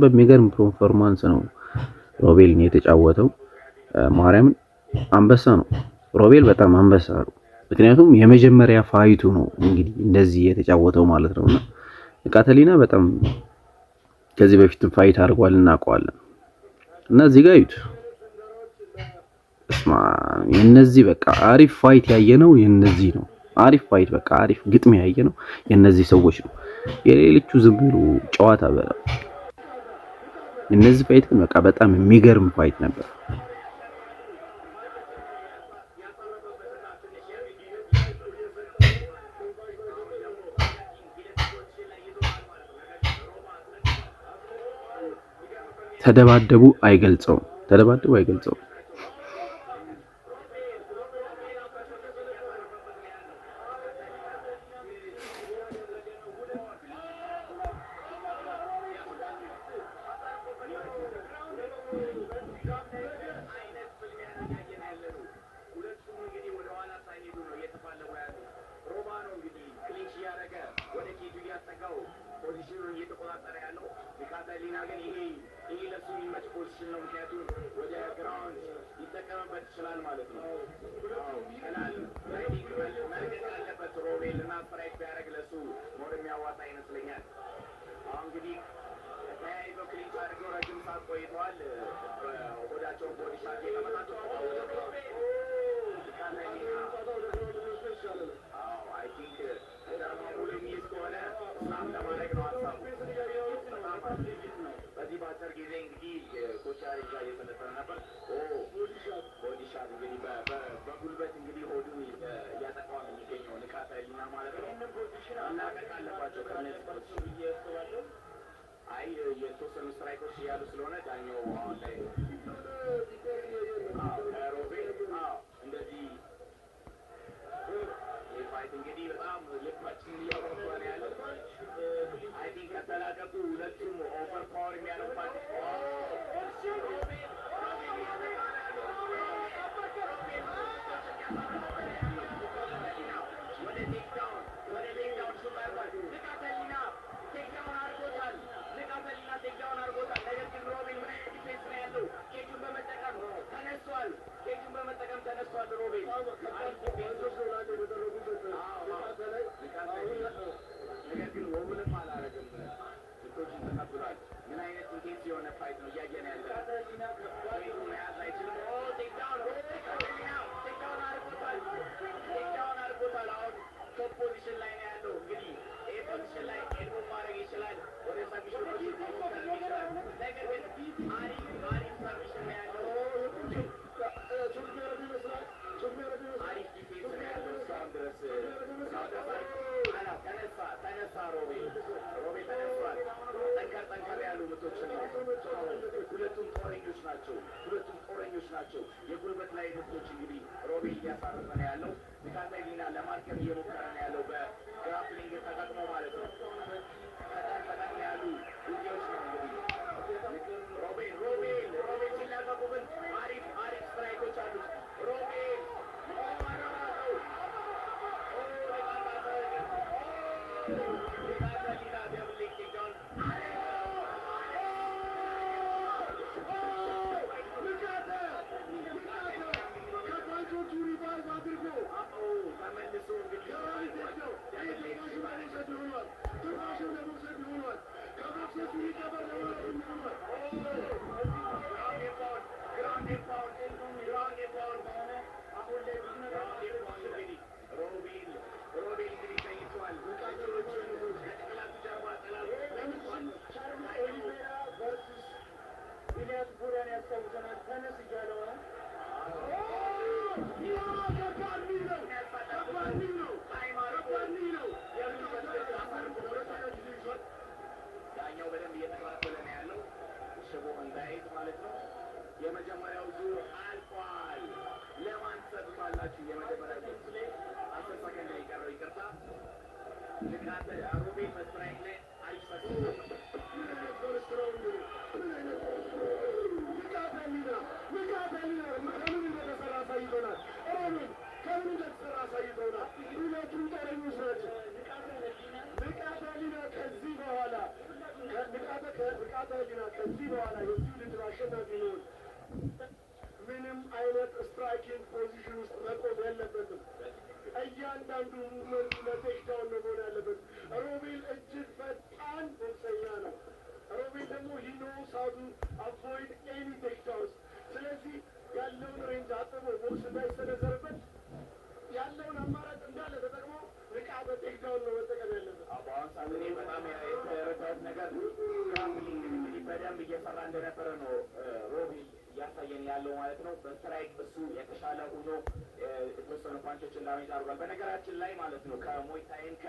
በሚገርም performance ነው ሮቤልን የተጫወተው። ማርያምን አንበሳ ነው ሮቤል፣ በጣም አንበሳ ነው። ምክንያቱም የመጀመሪያ fight ኡ ነው እንግዲህ እንደዚህ የተጫወተው ማለት ነውና ንቃተ ህሊና በጣም ከዚህ በፊትም fight አድርጓል፣ እናውቀዋለን። እና እዚህ ጋር እዩት። እስማ የነዚህ በቃ አሪፍ fight ያየነው የነዚህ ነው። አሪፍ fight፣ በቃ አሪፍ ግጥሚያ ያየነው የነዚህ ሰዎች ነው። የሌሎቹ ዝም ብሎ ጨዋታ በለው። እነዚህ fight ግን በቃ በጣም የሚገርም fight ነበር። ተደባደቡ አይገልጸውም። ተደባደቡ አይገልጸውም። በኋላ የዚህ ውድድር አሸናፊ መሆን ምንም አይነት striking position ውስጥ መቆም የለበትም። እያንዳንዱ movement ኡ ለ takedown ነው መሆን ያለበት። ሮቤል እጅግ ፈጣን ቦክሰኛ ነው። ሮቤል ደግሞ he knows how to avoid any takedowns። ስለዚህ ያለውን range አጥቦ ቦክስ እንዳይሰነዘርበት ያለውን አማራጭ እንዳለ ተጠቅሞ ንቃተ takedown ነው መጠቀም ያለበት። በአሁን ሰዓት እኔ በጣም የተረዳሁት ነገር grappling እንግዲህ በደንብ እየሰራ እንደነበረ ነው ሮቤል እያሳየን ያለው ማለት ነው። በ strike እሱ የተሻለ ሆኖ የተወሰኑ punch ኦችን damage አድርጓል። በነገራችን ላይ ማለት ነው ከ Muay Thai ን ከ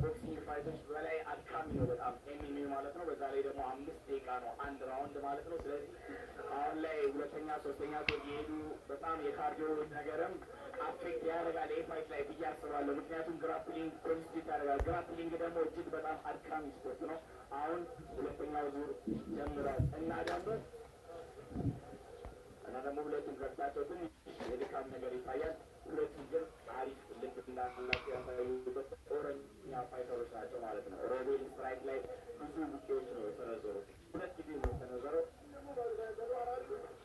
boxing fight ኦች በላይ አድካሚ ነው በጣም MMA ማለት ነው። በዛ ላይ ደግሞ 5 ደቂቃ ነው አንድ round ማለት ነው። ስለዚህ አሁን ላይ ሁለተኛ ሶስተኛ ዙር እየሄዱ በጣም የ cardio ነገርም affect ያደርጋል ይህ fight ላይ ብዬ አስባለሁ። ምክንያቱም grappling constitute ያደርጋል። Grappling ደግሞ እጅግ በጣም አድካሚ ስፖርት ነው። አሁን ሁለተኛው ዙር ጀምሯል እና ደግሞ ሁለቱም ገብታቸው ትንሽ የድካም ነገር ይታያል። ሁለቱም ግን አሪፍ ልብ እንዳላቸው ያሳዩበት ጦረኛ fighter ኦች ናቸው ማለት ነው። ሮቤል strike ላይ ብዙ ቡኬዎች ነው የሰነዘሩት። ሁለት ጊዜ ነው የሰነዘረው።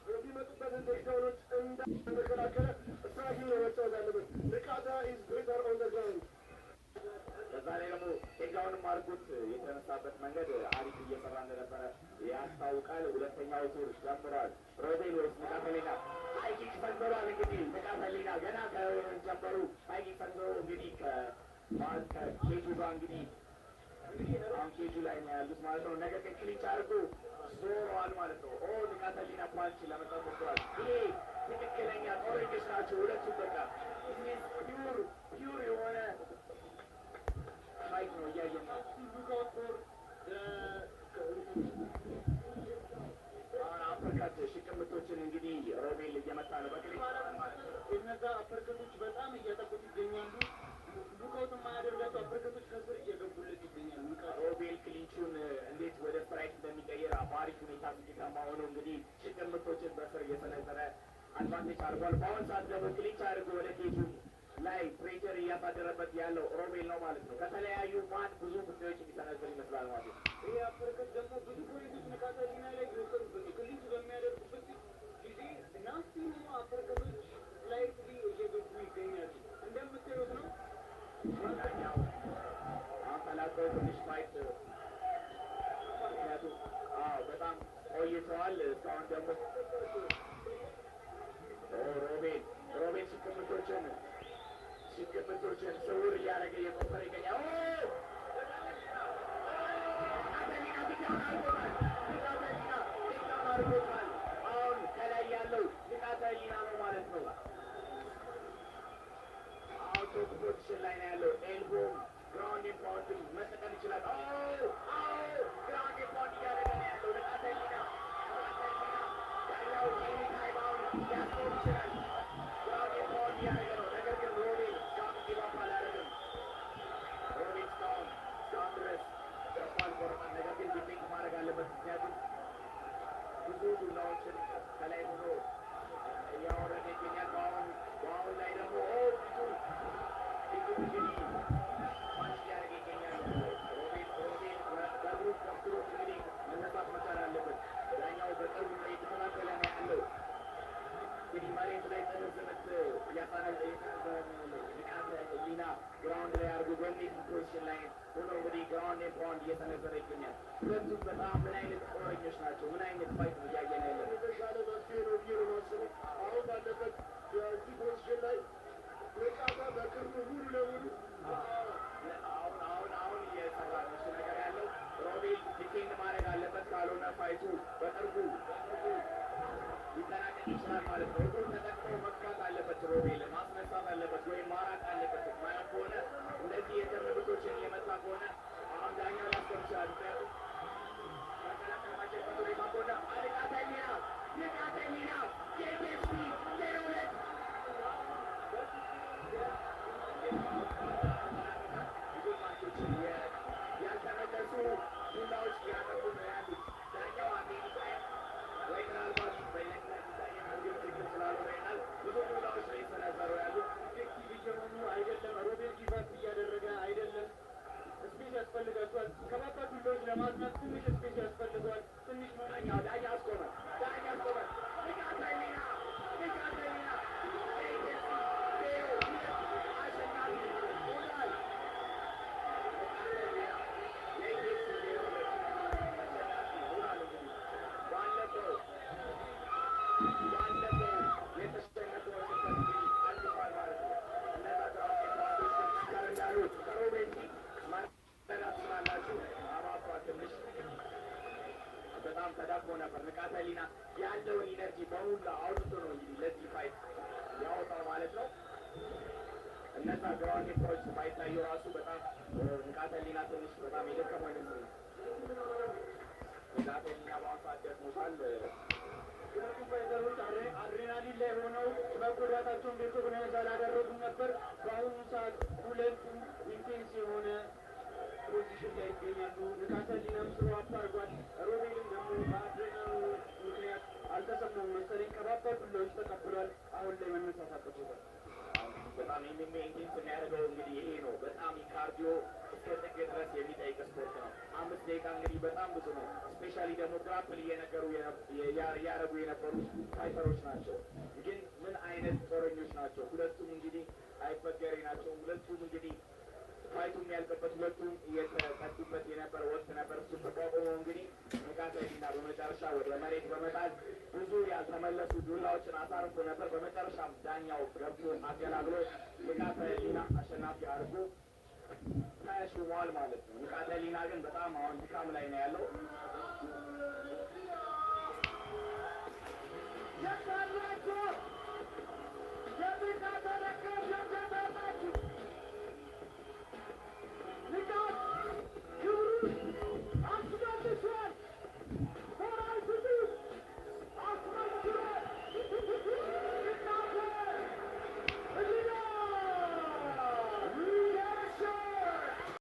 የሚመጡበትን takedown ኦች እንዳተከላከለ striking ነው መጫወት ያለበት። ንቃተ is better on the ground። በዛ ላይ ደግሞ takedown ም አድርጎት የተነሳበት መንገድ አሪፍ እየሰራ እንደነበረ ያስታውቃል። ሁለተኛው ዙር ጀምሯል። ሮቤል ወይስ ንቃተ ህሊና? High kick ሰንዝሯል። እንግዲህ ንቃተ ህሊና ገና ከጀመሩ high kick ሰንዝሮ እንግዲህ ከኬጁ ጋር እንግዲህ አሁን ኬጁ ላይ ነው ያሉት ማለት ነው። ነገር ግን clinch አድርጎ ዞረዋል ማለት ነው። ኦ፣ ንቃተ ህሊና punch ለመጣት ሞክሯል። ይሄ ትክክለኛ ጦረኞች ናቸው ሁለቱም። በቃ pure pure የሆነ fight ነው እያየን ነው። Look out for አሁን uppercut ሽቅምቶችን እንግዲህ ሮቤል እየመታ ነው በ clinch ማለት ነው። እነዛ uppercut ኦች በጣም እያጠቁት ይገኛሉ። Lookout የማያደርጋቸው uppercut ኦች ከስር እየገቡለት ይገኛሉ። ንቃት ሮቤል clinch ኡን እንዴት ወደ strike እንደሚቀይር በአሪፍ ሁኔታ ስኬታማ ሆኖ እንግዲህ ሽቅምቶችን በስር እየሰነዘረ advantage አድርጓል። በአሁን ሰዓት ደግሞ clinch አድርጎ ወደ ኬጁ ላይ pressure እያሳደረበት ያለው ሮቤል ነው ማለት ነው። ከተለያዩ ማን ብዙ ጉዳዮች የሚሰነዝር ይመስላል ማለት ነው። ይህ uppercut ደግሞ ብዙ point ኦች ንቃተ ህሊና ላይ እየወሰዱበት ነው። Clinch በሚያደርጉበት ጊዜ nasty የሆኑ uppercut ኦች slightly እየገቡ ይገኛሉ። እንደምታዩት ነው። ዳኛው አሁን ተላቀው ትንሽ fight ምክንያቱም አዎ በጣም ቆይተዋል። እስካሁን ደግሞ ሮቤል ሽቅምቶችን ስውር እያደረገ እየቆፈረ ይገኛል። ንቃተ ህሊና takedown አድርጎታል። ንቃተ ህሊና takedown አድርጎታል። አሁን ከላይ ያለው ንቃተ ህሊና ነው ማለት ነው። አሁን top position ላይ ነው ያለው። Elbow ም ground and pound ም መጠቀም ይችላል። Ground and pound እያደረገ ነው ያለው ንቃተ ህሊና። ንቃተ ህሊና ዳኛው any time አሁን ሊያስቆም ይችላል። Ground and pound እያደረገ ነው። ነገር ግን ሮቤል እስካሁን give up አላደረገም። ሮቤል እስካሁን ድረስ ተስፋ አልቆረጠም። ነገር ግን defend ማድረግ አለበት። ምክንያቱም ብዙ ዱላዎችን ከላይ ሆኖ እያወረደ ይገኛል። በአሁን ላይ ደግሞ ፊቱ እንግዲህ punch እያደረገ ይገኛል። ሮቤል በእግሩ ገፍትሮት እንግዲህ መነሳት መቻል አለበት። ዳኛው በቅርቡ ላይ የተከታተለ ነው ያለው። እንግዲህ መሬት ላይ ጥምዝ ምት እያሰነዘረ ነው ያለው። ንቃተ ህሊና ground ላይ አድርጎ dominating position ላይ ሆኖ እንግዲህ ground and pound እየሰነዘረ ይገኛል። ሁለቱም በጣም ምን አይነት ጦረኞች ናቸው! ምን አይነት fight ነው እያየን ያለው? የተሻለ መፍትሄ ነው ብዬ ነው የማስበው። አሁን ባለበት የዚህ position ላይ ንቃተ በክርኑ ሙሉ ለሙሉ አሁን እየሰራ ነው እሱ ነገር ያለው። ሮቤል defend ማድረግ አለበት፣ ካልሆነ fight ኡ በቅርቡ ሊጠናቀቅ ይችላል ማለት ነው። እግሩን ተጠቅሞ መግፋት አለበት፣ ሮቤል ማስነሳት አለበት ወይም ማራቅ አለበት። ማለት ከሆነ እንደዚህ የተመብቶችን እየመታ ከሆነ አሁን ዳኛው ሊያስቆም ይችላል። ምክንያቱም መከላከል ማይችልበት ሁኔታ ከሆነ ንቃተ ህሊና፣ ንቃተ ህሊና የኤፍሲ 02። ብዙ punch ኦችን ያልተመለሱ ዱላዎች እያጠፉ ነው ያሉት። ዳኛው at any time ወይ ምናልባት በየትኛው ዲዛይን አንግል ትክክል ስላልሆነ ይሆናል ብዙ ዱላዎች ነው የሰነዘሩ ያሉት። Effective እየሆኑ ተዳክሞ ነበር። ንቃተ ህሊና ያለውን energy በሙሉ አውጥቶ ነው እንግዲህ ለዚህ fight ያወጣው ማለት ነው። እነዛ ground ኦች ባይታዩ ራሱ በጣም ንቃተ ህሊና ትንሽ በጣም የደከመው ይመስል ነው። ንቃተ ህሊና በአሁኑ ሰዓት ደክሞታል። ሁለቱም fighter ኦች አድሬናሊን ላይ ሆነው መጎዳታቸውን recognize አላደረጉም ነበር። በአሁኑ ሰዓት ሁለቱም intense የሆነ position ላይ ይገኛሉ። ንቃተ ህሊናም throw up አድርጓል። ሮቤልም ደግሞ በአድሬናሉ ምክንያት አልተሰማውም መሰለኝ፣ ከባባድ ዱላዎች ተቀብሏል። አሁን ላይ መነሳት አቅቶታል። በጣም MMA intense የሚያደርገው እንግዲህ ይሄ ነው። በጣም cardio እስከ ጥግ ድረስ የሚጠይቅ ስፖርት ነው። 5 ደቂቃ እንግዲህ በጣም ብዙ ነው። Specially ደግሞ grapple እየነገሩ እያደረጉ የነበሩ fighter ኦች ናቸው። ግን ምን አይነት ጦረኞች ናቸው! ሁለቱም እንግዲህ አይበገሬ ናቸው። ሁለቱም እንግዲህ fight ኡ የሚያልቅበት ሁለቱም እየተቀዱበት የነበረ ወቅት ነበር። እሱን ተቋቁሞ እንግዲህ ንቃተ ህሊና በመጨረሻ ወደ መሬት በመጣል ብዙ ያልተመለሱ ዱላዎችን አሳርፎ ነበር። በመጨረሻም ዳኛው ገብቶ አገላግሎ ንቃተ ህሊና አሸናፊ አድርጎ ተሹሟል ማለት ነው። ንቃተ ህሊና ግን በጣም አሁን ድካም ላይ ነው ያለው።